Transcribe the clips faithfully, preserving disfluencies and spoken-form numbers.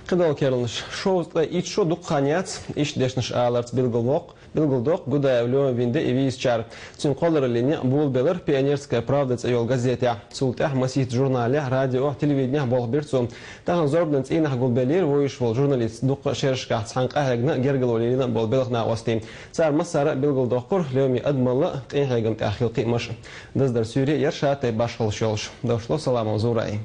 Кхыдола керланаш. Шовзткъе итт шу дукха хан яц, иштта дешнаш аларца билгалдоккху, билгалдоккху Гудаев Лёма вийна де и вийзачара. Цуьнан кхоллараллина болабелира «Пионерская правда» цӀе йолу газетехь. Цул тӀаьхьа масийтта журналехь, радиохь, телевиденехь болх бира цо. Тахана зорбанан цӀийнахь гулбеллера вуьйш волу журналист, дуккха а шерашкахь цхьаьна къахьегна, гергарло лелийна болу белхан накъостий. Цара массара а билгалдоккхура Лёмин адамалла а, къинхьегам тӀехь хилла кхиамаш а. Даздар суьйре яра ша тайпа башхаллаш йолуш. Дошло Саламов Зурай.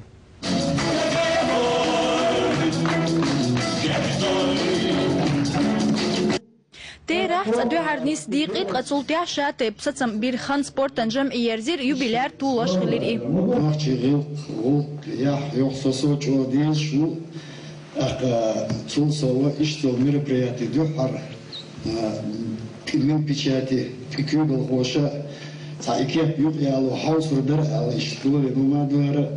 Терахь цкъа дуьхьара нисса дийкъи, ткъа цул тӀаьхьа ша тайпа сацам бира хан спортан жамӀи ерзира, юбиляр тулаш хилира и. Нохчий гӀиллакх, гӀуллакх, яхь, йоху со-со чӀогӀа дезаш ву, тӀаккха цул сов иштта йолу мероприяти дуьххьара, а, тӀе мин печати, тӀе куьйгалхоша, цхьа и кеп юкъа яло хьовсур дара аьлла, иштта гуламе ма дара.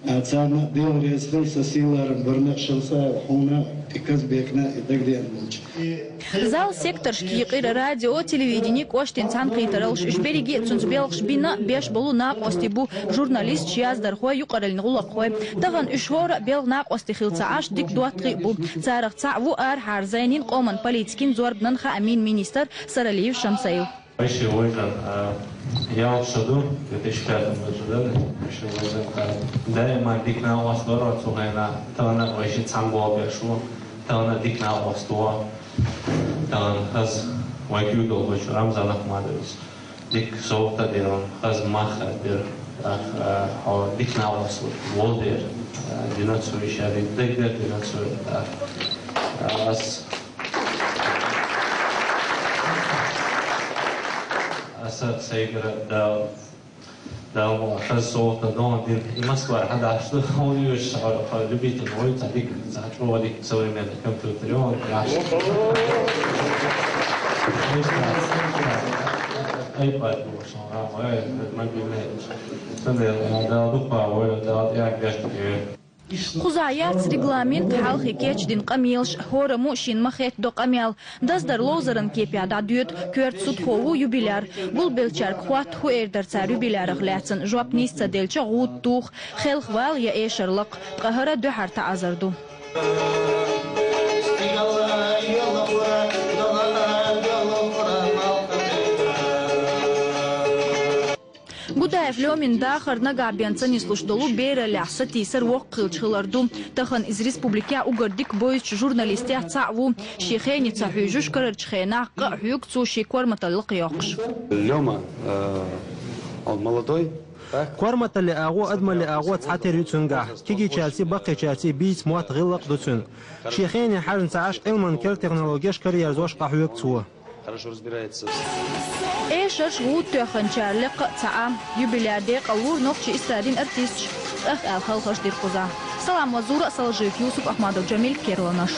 А, царна а Дела реза хила, сан сийларам барна а Шамсаев хьуна, и Казбекна а, и дагадеана болчу. Зал секторшка йикъира: радио, телевидени, кӀоштан цхьаьнакхетараллаш, уьш берриге а цуьнца белхаш бина, беш болу накъостий бу: журналисташ, яздархой, юкъараллин гӀуллакххой. Тахана уьш хӀора а белхан накъостий хилла ца Ӏаш, дика доттагӀий а бу. Царах цхьаъ ву арахьара зӀенин, къоман политикин, зорбанан, хаамийн министр Саралиев Шамсаил. Вайши вайзан, а, ялх шо ду, две тысячи пятом году, да? Вайши вайзан, а, даима дика накъост лоро цу хенахь, тахана вайши цхьаьна болх беш ву, тахана дика накъост ву, тахана хаза вай куьйгалхочо Рамзан Ахмадовича дика совгӀат дира, хаза мах а дира, а, а, хьо дика накъост волу дера, а, дина цо и шаьрриг дагадера, дина цо, а, а, ас Аса сайгара Дала, Дала ма хаза совгӀат дон дина. И Москвара хьадахьаш ду, хьуна йоьш хьо, хьо любитель вой, цхьа дика, цхьа чӀогӀа дика современный компьютер, он яхаш. iPad бу шун, а, ой, мобильный. Цундела Дала дукха вой, Дала тӀех герта. Кхузахь яц регламент, хьалхе кечдина къамелаш, хӀораммо шена ма хеттадо къамел. Даздар ловзаран кепехь дӀадоьду, коьрта судхо ву юбиляр. Гулбеллачаьрга хотту, хӀун эр дара цара юбилярах лаьцна, жоп нийса ца делча, гӀуда туху, хелхавала я эшар лакха, ткъа хӀара дуьххьара таӀзар ду. Гудаев Лёмин дахар нагахь бен ца нислуш долу бераллехь сатийсар воккха хилча хилар ду. Тахана иза республикехь уггар дика бевзачу журналистех цхьаъ ву. Шен хене ца хьуьйжуш, карарчу хенахь къа а хьоьгу цо шен корматалла кхайоккхуш. Лёма, э, он молодой, так? Корматалле агӀо, адамалле агӀо цхьатерра ю цуьнгахь. Кегийчаьрций, баккхийчаьрций бийца мотт, гӀиллакх ду цуьнан. Шен хене хьаьжна ца Ӏаш, Ӏилманан кер, технологеш караерзош къахьоьгу цо. Хорошо разбирается. Эшарш гӀуда тоьхначарах лекха а ца Ӏа. Юбиляр декъалвора нохчийн эстрадин артисташ, тӀах аьлла халхарш дира кхузахь. Саламова Зура, Салажиев Юсуп, Ахмадов Джамил, керланаш.